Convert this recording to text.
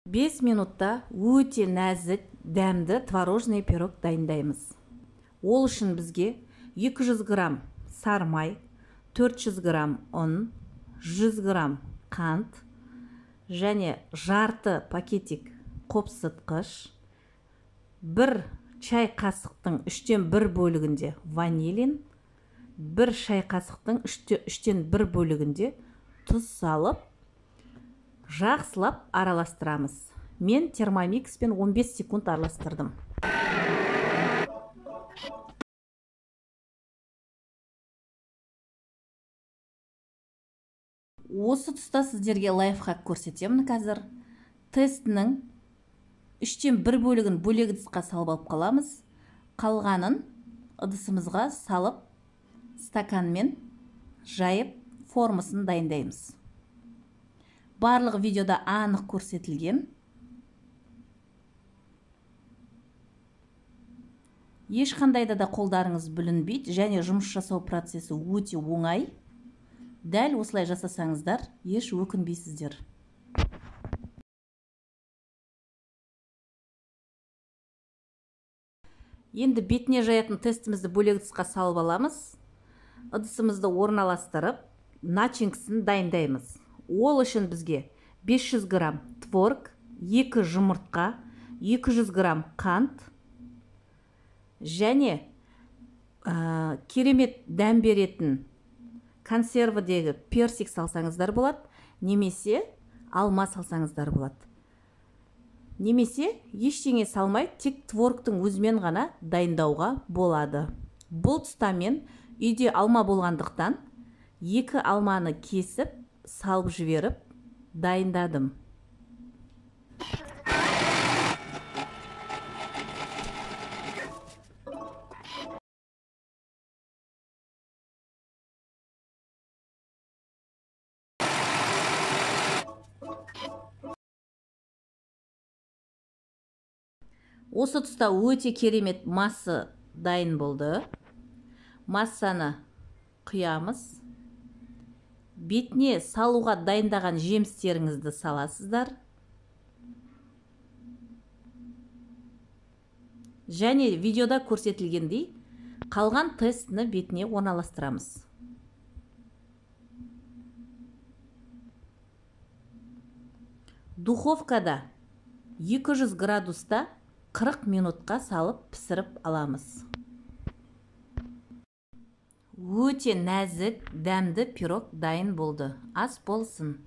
5 минутта өте нәзік, дәмді творожный пирог дайындаймыз. Ол үшін бізге 200 грамм сары май, 400 грамм ұн, 100 грамм қант және жарты пакетик қопсытқыш, 1 чай қасықтың 1/3 бөлігінде ванилин, 1 шай қасықтың 1/3 бөлігінде тұз салып, жақсылап араластырамыз. Мен термомикспен 15 секунд араластырдым. Осы тұста сіздерге лайфхак көрсетемін қазір. Тестінің 1/3 бөлігін бөлек ыдысқа салып алып қаламыз. Қалғанын ыдысымызға салып, стаканмен жайып формасын дайындаймыз. Барлық видеода анық көрсетілген. Ешқандайда да қолдарыңыз бүлінбейді және жұмыс жасау процесі өте оңай. Дәл осылай жасасаңыздар, еш өкінбейсіздер. Енді бетіне жаятын тестімізді бөлек ыдысқа салып аламыз. Ыдысымызды орналастырып, начинкасын дайындаймыз. Ол үшін бізге 500 грамм творог, 2 жұмыртқа, 200 грамм қант және керемет дәм беретін консервідегі персик салсаңыздар болады, немесе алма салсаңыздар болады. Немесе ештеңе салмай, тек творогтың өзімен ғана дайындауға болады. Бұл тұста мен үйде алма болғандықтан 2 алманы кесіп, салып жіберіп дайындадым. Осы тұста өте керемет масса дайын болды. Массаны құямыз. Бетіне салуға дайындаған жемістеріңізді саласыздар. Және видеода көрсетілгендей қалған тестіні бетіне орналастырамыз. Духовкада 200 градуста 40 минутқа салып пісіріп аламыз. Өте нәзік, дәмді пирог дайын болды. Ас болсын.